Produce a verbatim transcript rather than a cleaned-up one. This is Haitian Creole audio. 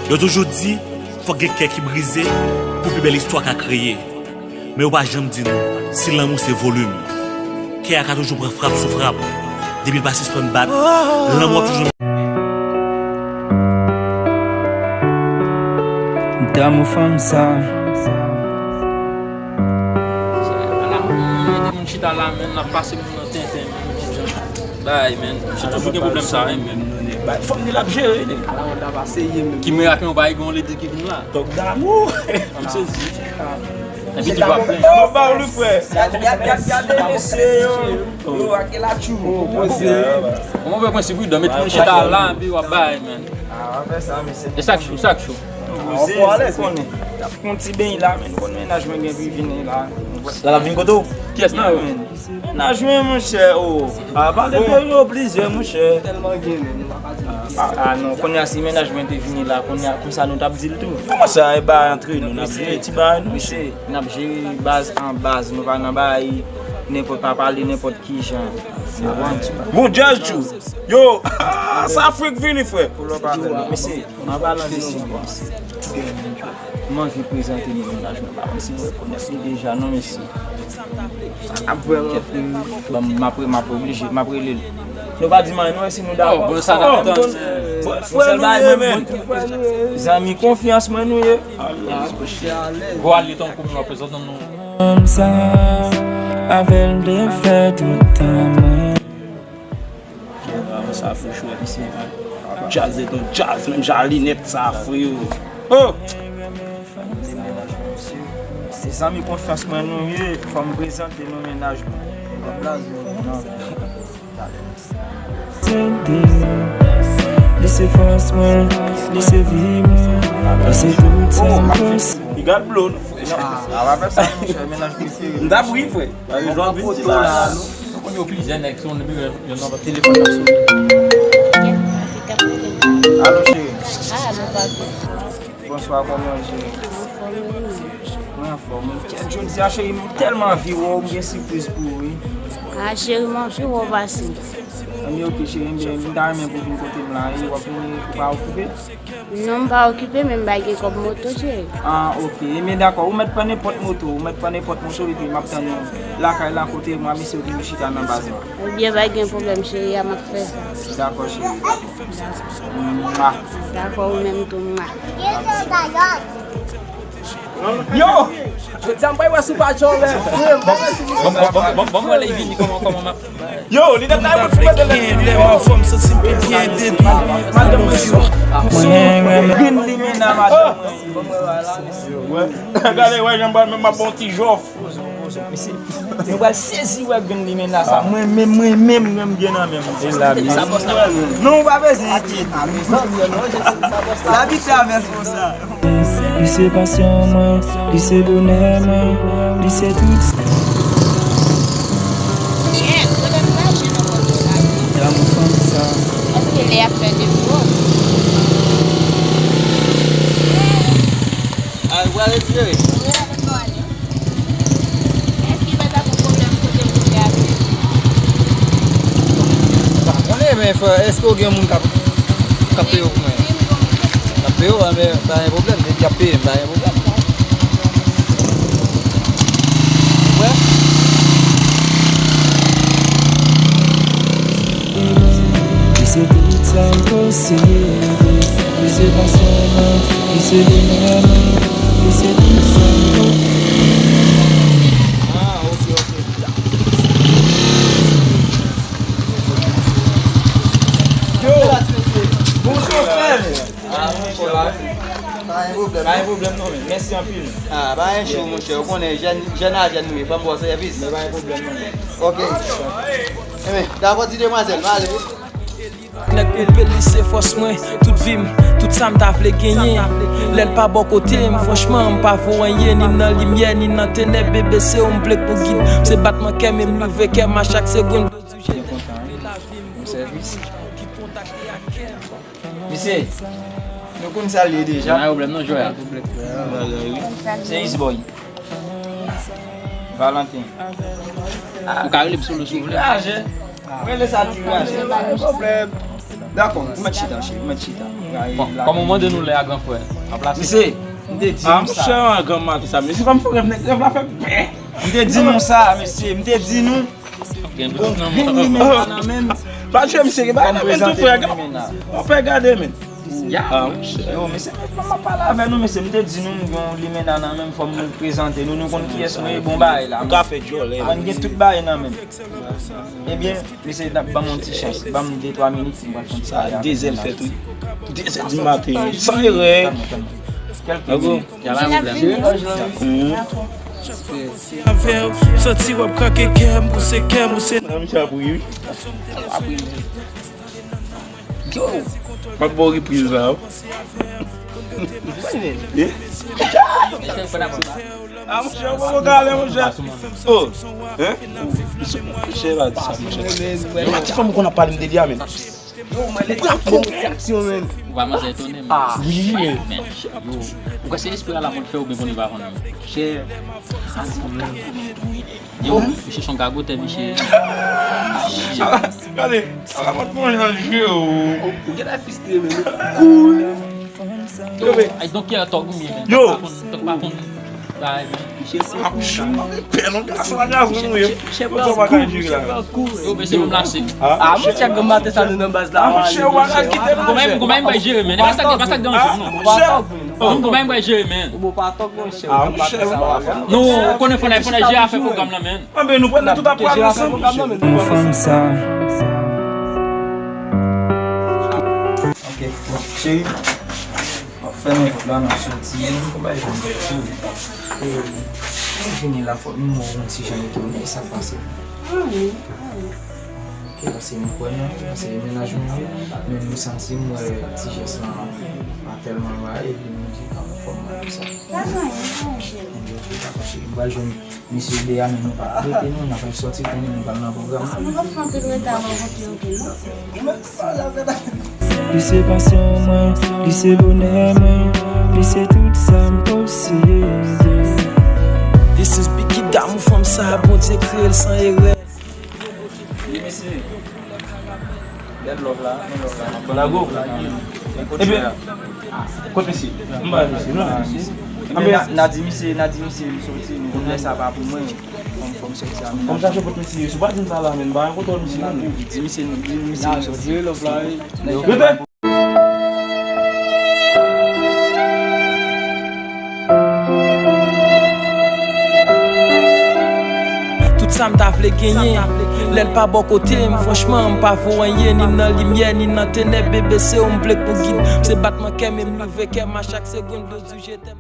Yo toujou di, fòk gen kè ki brize pou pi bèl istwa ka kreye. Men yo pa janm di nou si lanmou se volim. Kè a ka toujou pran frap sou frap. Depi l pa sispann bat, lanmou ap toujou. M damou fanm sa. Ala, de moun chita la, men, n ap pase moun nan tenten, men, yon ti jan. Bay, men, se toujou gen pwoblèm sa, wi, men. Bay, fanm li l ap jere, li. Ala, on ta pa seye, men. Ki mirak, yon bay, gon ledi ki vin la. Tòg damou. M sezi. Epi di pa plen. Mwen ba w li, frè. Gad, gad, gad, gade mesye yo. Yo, ake la tchou. Poze. Kòman w fè prensip wi, dan met moun chita la, epi w ap bay, men. Ah, w ap fè sa, mesye. E sa k cho, sa k cho. Poze, ou konnen. T ap fè yon ti beny la, men, ou konn mennaj mwen gen pou vini la. La, l ap vin kote w? Kiyès nan yo? Mennaj mwen, monchè, o. Ah, pale de yo plizyè, monchè. Tèlman gen, men, nou pa ka di. Ah, ah, non, kounye a, si mennaj mwen te vini la, kounye a, konsa nou t ap di l tou. Kòman sa, e ba antre nou, n ap jere ti bagay nou? Mesye, n ap jere baz an baz, nou pa nan bagay nenpòt, pa pale nenpòt kijan. Bon, jazz tjou. Yo, sa frenk vini, frè. Mesye, an palan de nou, m anvi prezante nou mennaj mwen. Pa konn si nou rekonèt li deja, non, mesye. Ap vrèman fou. Bon, m ap, m ap oblije, m ap rele l. Nou pa di m anyen, non, si nou dakò. Bon, sa n ap tann. Frè nou ye, men. Zanmi konfyans mwen nou ye. Gwo alye tankou m nan prezante nou. Fanm sa, avè l m te fè tout tan mwen. Frè, sa fè cho isi, man. Jazz etan jazz, menm jan linèt sa, frè. Oh! Se zanmi konfyans mwen nou ye, fò m prezante nou mennaj mwen. Li se fòs mwen, li se vi mwen, li se tout sa m posede. Li gal blow nou, frè. Ah, pa fè sa, monchè, mennaj prefere. M t ap ri, frè. Gade jan l vin ti la. Nou konn yo plizyè nèg, se yon nimewo, yon nonm telefòn n ap sone. Alo, cheri. Ah, nou pa byen. Bonswa, kòman w ye? Mwen anfòm. Kèt, jodi a, cheri, m tèlman anvi wè w, m gen sipriz pou ou, wi. Ah, cheri, m anvi wè w pase. Anben, oke, cheri, m ta renmen pou w vin kote m la, wi. W ap vini, ou pa okipe? Non, m pa okipe, men m pa gen kòb moto, cheri. Ah, oke. Ebyen, dakò. Ou mèt pran nenpòt moto. Ou mèt pran nenpòt moto, epi m ap tann ou lakay la kote mwa, mesye, ou vin chita nan baz la. Ebyen, pa gen pwoblèm, cheri, a m ap fè sa. Dakò, cheri. Mwa. Dakò, ou menm tou, mwa. Yo! Jodi a, m pral wè si w pa janm wè. Bon, bon, bon, bon, bon, mwen lè vini, kòman, kòman m ap Yo, li te ta mwen fè de lè. Lè m anfòm, santi m pi byen depi. Madanm mwen sou, sou grenn limena, madanm mwen. Gade, wè, jan m pral menm ap bon ti jòf. Mesye, nou pral sezi wè grenn limena sa. Mwen menm, mwen menm, menm gen nan menm. Non, ou pa bezwen enkyete. L abitye avè l konsa. Li se pasyon mwen, li se bonè mwen, li se tout sa. Damou fanm sa. Èske lè ap fè defo? Ay, w a respire. Èske pa t ap yon pwoblèm kote m te ale? M pa konnen, men frè, èske w gen moun k ap, k ap peye w pou mwen? Wi, m gen moun k ap peye m. K ap peye w, a, men pa gen pwoblèm. Depi y ap peye m, pa gen pwoblèm. Ou prè? Li se tout sa m posede. Li se pasyon mwen, li se bonè mwen, li se tout sa m posede. Ah, ok, ok. Yo! Bonjou, frè! Ah, monchè, pa gen pwoblèm, non, men. Mèsi anpil. Ah, pa gen cho, monchè. Ou konnen, jèn, jèn a jèn nou ye. Fò m ba w sèvis. Men pa gen pwoblèm, non, men. Ok. Enben, dakò, ti demwazèl, m ale. Nèg koupe li se fòs mwen, tout vi m, tout sa m ta vle genyen. Lè l pa bò kote m, franchman, m pa vo anyen, ni nan limyè, ni nan tenèb, bebe, se ou m vle pou gid. Se batman kè m e m louvri kè m a chak segonn. Bondye di jezi, li lavi m. Ki kontakte ak kè m. Mesye, nou konn sa l ye deja. Pa gen pwoblèm non, Joya. Se Easy Boy. Valentin. Ou ka rele m sou lo si w vle. Raje. Rele sa ti raje. Pa gen pwoblèm. Dakò, ou mèt chita, cheri, ou mèt chita. Bon, kòm ou mande nou lè a, gran frè, anplase. Mesye, m te di nou sa. Ah, monchè, an gran maten sa, mesye, pa m fè rèv, nèg rèv la fè m pè. M te di nou sa, mesye, m te di nou. Gen yon limena nan men m. Pa jwe, mesye, gen bagay nan men tou, frè. Ou fè gade, men. Ah, monchè. Yo, mesye, m ap pale avè nou, mesye, m te di nou, m gen yon limena nan men m, fò m prezante nou, nou konn kiyès mwen ye, bon bagay la. Ou ka fè djòlè. Mwen gen tout bagay nan men m. Ebyen, mesye, n ap ban m yon ti chans. Ban m de twa minit, m pral fè yon ti bagay avèk nou. Dezè l fèt, wi. Dezè di maten, wi. San erè. Kèlke minit. Avè w, santi w ap krake kè m, pouse kè m, pouse. Nan misye ap ri, wi. Yo. M ap ba w repriz la, wi. Ah, monchè, ou poko gale, monchè. Oh, hein? Monchè, pa di sa, monchè. Yon ti fanm ou konn ap pale m de li a, men. Ou pran bon reaksyon, men. Ou pa manzè etone, men. Ah. Wi, men. Men, yo. Ou kwè se espri a la mòd fè oubyen bon li pa konn, men? Monchè. Yo, misye se yon gagotè, misye. Gade, ala mòd mwen jan jwe, o. Ou gen la fistre, men. Yo, men. Ay, donk, kè tòg ou, men. Yo. Tòg pa konn, tòg pa konn. Bay, men. Misye se pè non, gason la, gason nou ye. Misye pa ka jere la. Yo, men se menm la, se. Ah, monchè, grann maten sa, nou nan baz la. Ah, monchè, ou pa ka kite nou, monchè. Kòman, kòman m bay jere, men? E pa sa, e pa sa k deranje m, non. Ah, monchè. Kòman m bay jere, men? Ou bon pa tòg, monchè. Ah, monchè, ou pa fè sa. Non, ou konnen fò n al, fò n al jere afè pwogram nan, men. Anben, nou pral tout ap pral ansanm, monchè. Yon fanm sa. Ok, bon, cheri, m ap fèmen pòt la, n ap soti. Konbyen jou m fè tou? E, m vini la, fòk m wè w yon ti jan etone, sa k pase? Ah wi, ah wi. Ok, paske m kwè nan, paske mennaj mwen, men m santi m wè ti jès lan pa tèlman bay, epi m di, ah, fò m wè sa. Pa gen anyen, pa anyen, cheri. M pral jwenn Mesye de a, men nou pa rete, non, n ap soti kounye a, nou pral nan pwogram nan. Nou pa fè anpil reta, nou pa fè anpil, non. Li se pasyon mwen, li se bonè mwen, li se tout sa m posede. This is Biggie Damou, fanm sa, Bondye kreye l san erè. Wi, mesye. Bèl love la, men love la. Lago. Ebyen, kot mesye? M ba misye, non. Ebyen, na, na di misye, na di misye, m soti, men lè sa pa pou mwen. Fò m, fò m soti a, men. Fò m chache kot mesye, si w pa di m sa la, men, m pa gen kontwòl misye, non. Di misye, di misye, m soti. Love la, wi. Yo. Tout sa m ta vle genyen, lè l pa bò kote m, franchman, m pa vo anyen, ni nan limyè, ni nan tenèb, bebe, se ou m vle pou gid m. Se batman kè m e m leve kè m a chak segonn, Dodou, je t'aime.